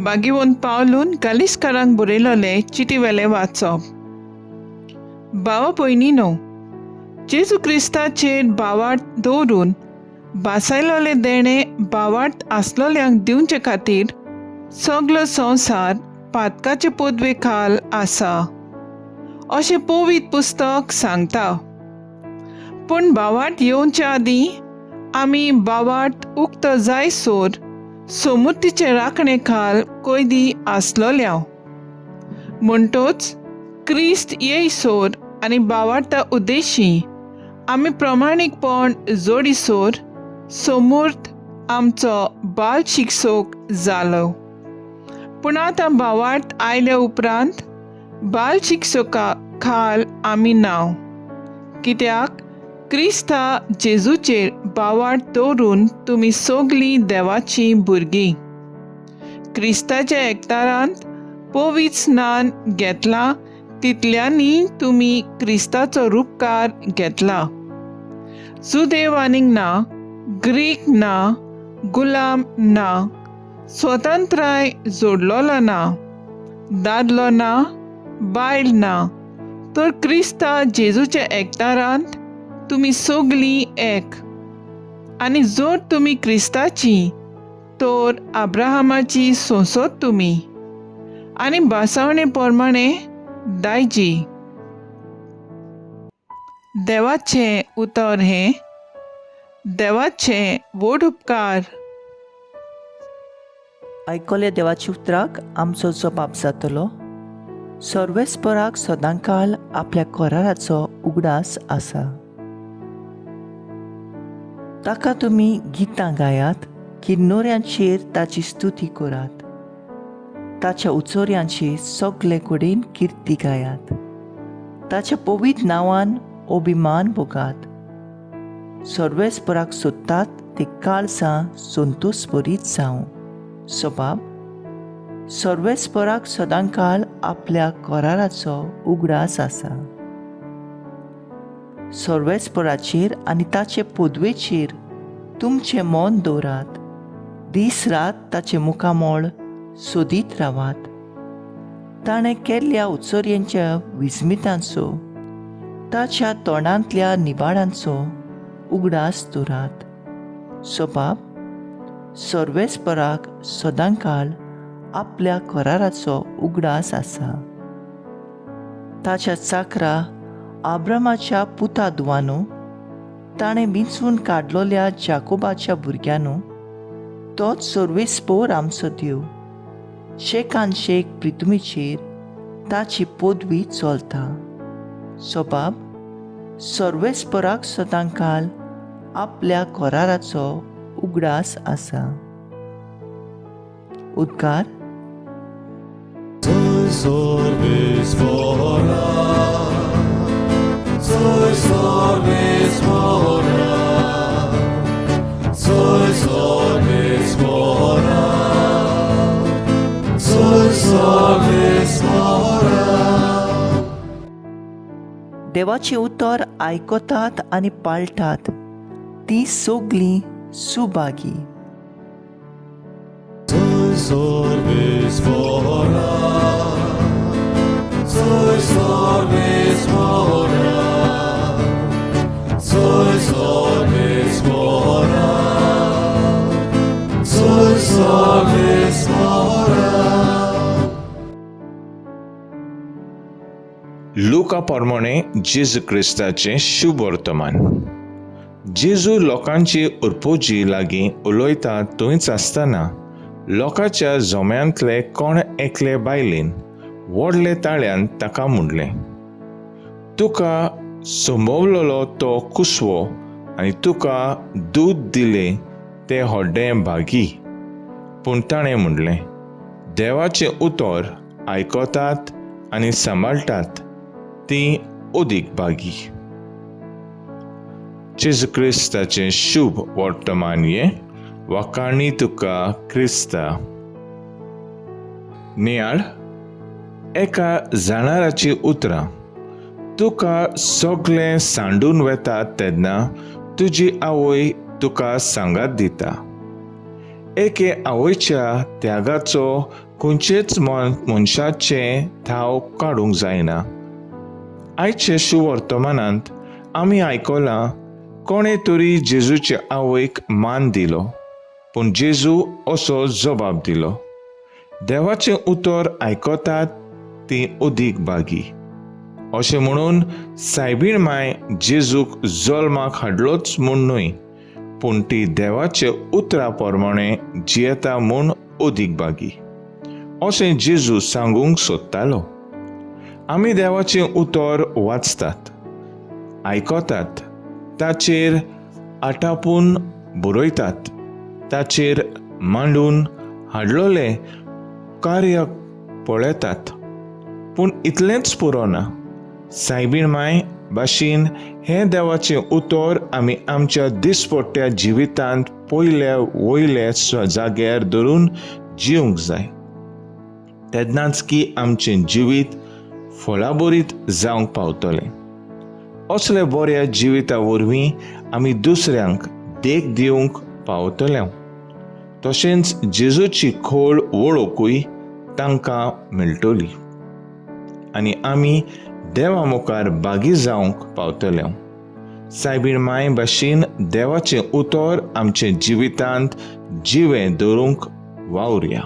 बागीवन पावलून गालिसकारांक बरयलोले चिटीवेलें वाचप. भावा भयणीनो, जेजू क्रिस्ताचेर भावार्थ दवरून भासायलोलें देणें भावार्थ आसलोल्यांक दिवचे खातीर सगलो संवसार पातकाचे पदवे खाल आसा अशें पवित्र पुस्तक सांगता. पूण भावार्थ येवच्या आदीं आमी भावार्थ उक्तो जायसर सोमुतीचे राखणे खाल कैदी आसलोल्या. म्हणटोच क्रिस्त येयसर आनी भावार्था उद्देशी आमी प्रमाणीकपण जोडीसर सोमूर्त आमचो बाल शिक्षक जालो. पूण आतां भावार्थ आयल्या उपरांत बाल शिक्षका खाल आमी नांव, कित्याक क्रिस्ता जेजूचेर भावार्थ दवरून तुमी सगलीं देवाचीं भुरगीं. क्रिस्ताच्या एकतारांत पवित्र स्नान घेतलां तितल्यांनी तुमी क्रिस्ताचो रुपकार घेतला. जुदेव आनीक ना, ग्रीक ना, गुलाम ना, स्वतंत्राय जोडलोलो ना, दादलो ना, बायल ना, तर क्रिस्ता जेजूच्या एकतारांत तुमी सगलीं एक. आनी जर तुमी क्रिस्ताची तर अब्राहमाची सोंसत तुमी आनी भासावणे प्रमाणे दायजी. देवाचें उतर हें. देवाचे व्हड उपकार. आयकल्या देवाच्या उतराक आमचो जबाब जातलो. सर्वेस्पराक सदांकाल आपल्या कराराचो उगडास आसा. ताका तुमी गितां गायात, किन्नोऱ्यांचेर ताची स्तुती करात, ताच्या उचोऱ्यांची सगले कडेन किर्ती गायात, ताच्या पवित्र नांवान अभिमान भोगात. सर्वेस्पराक सोदतात ते काळजां संतोश बरीत जावं. सबाब सर्वेस्पराक सदांकाल आपल्या कराराचो उगडास आसा. सर्वेस्पराचेर आनी ताचे पदवेचेर तुमचें मन दवरात, दीस रात ताचें मुखामळ सोदीत रावात. ताणें केल्ल्या उचोरयेंच्या विस्मितांचो, ताच्या तोंडांतल्या निवाडांचो उगडास दवरात. सबाब सर्वेस्पराक सदांकाल आपल्या कराराचो उगडास आसा. ताच्या चाकरा आब्रामाच्या पुता दुवानो, ताणें विंचून काडलोल्या जाकोबाच्या भुरग्यांनो, तोच सर्वेस्पोर आमचो देव, शेकान शेक प्रितुमीचेर ताची पदवी चलता. सबाब सर्वेस्पराक सदांकाल आपल्या कराराचो उगडास आसा. उद्गार. देवाचें उतर आयकतात आनी पाळटात ती सगलीं सुभागी. लुका प्रमाणे जेजू क्रिस्ताचें शुभ वर्तमान. जेजू लोकांची उरपोजी लागीं उलयता थंयच आसतना लोकांच्या जोम्यांतले कोण एकले बायलेन व्हडले ताळ्यान ताका म्हणलें, तुका संभवलेलो तो कुसवो आनी तुका दूद दिलें तें हड्डें भागी. पूण ताणें म्हणलें, देवाचें उतर आयकतात आनी सांबाळटात ती अदीक भागी. जेजू क्रिस्ताचें शुभ वर्तमान हें. वाखाणी तुका क्रिस्ता. नियाळ एका जाणाराची उतरां. तुका सगळें सांडून वेता तेन्ना तुजी आवय तुका सांगात दिता. एके आवयच्या त्यागाचो खंयचेच मनशाचें थाव काडूंक जायना. आयचे शुवर्तमानांत आमी आयकलां कोणें तरी जेजूचे आवयक मान दिलो, पूण जेजू असो जबाब दिलो, देवाचें उतर आयकतात ती अदीक बागी. अशें म्हणून सायबीण माय जेजूक जल्माक हाडलोच म्हूण न्हय, पूण ती देवाचे उतरा प्रमाणे जियेता म्हूण अदीक बागी अशें जेजू सांगूंक सोदतालो. आमी देवाचें उतर वाचतात, आयकतात, ताचेर आटापून बरयतात, ताचेर मांडून हाडलोलें कार्य पळयतात, पूण इतलेंच पुरो ना. सायबीण माय भाशेन हें देवाचें उतर आमी आमच्या दिसपट्ट्या जिवितांत पयल्या वयल्या जाग्यार धरून जिवंक जाय. तेन्नाच की आमचें जिवीत फळाबरीत जावंक पावतलें. असल्या बऱ्या जिविता वरवीं आमी दुसऱ्यांक देख दिवंक पावतले, तशेंच जेजूची खोल वळखूय तांकां मेळटली आनी आमी देवा मुखार बागी जावंक पावतले. सायबीण माय भाशेन देवाचें उतर आमचे जिवितांत जिवें दवरूंक वावुरया.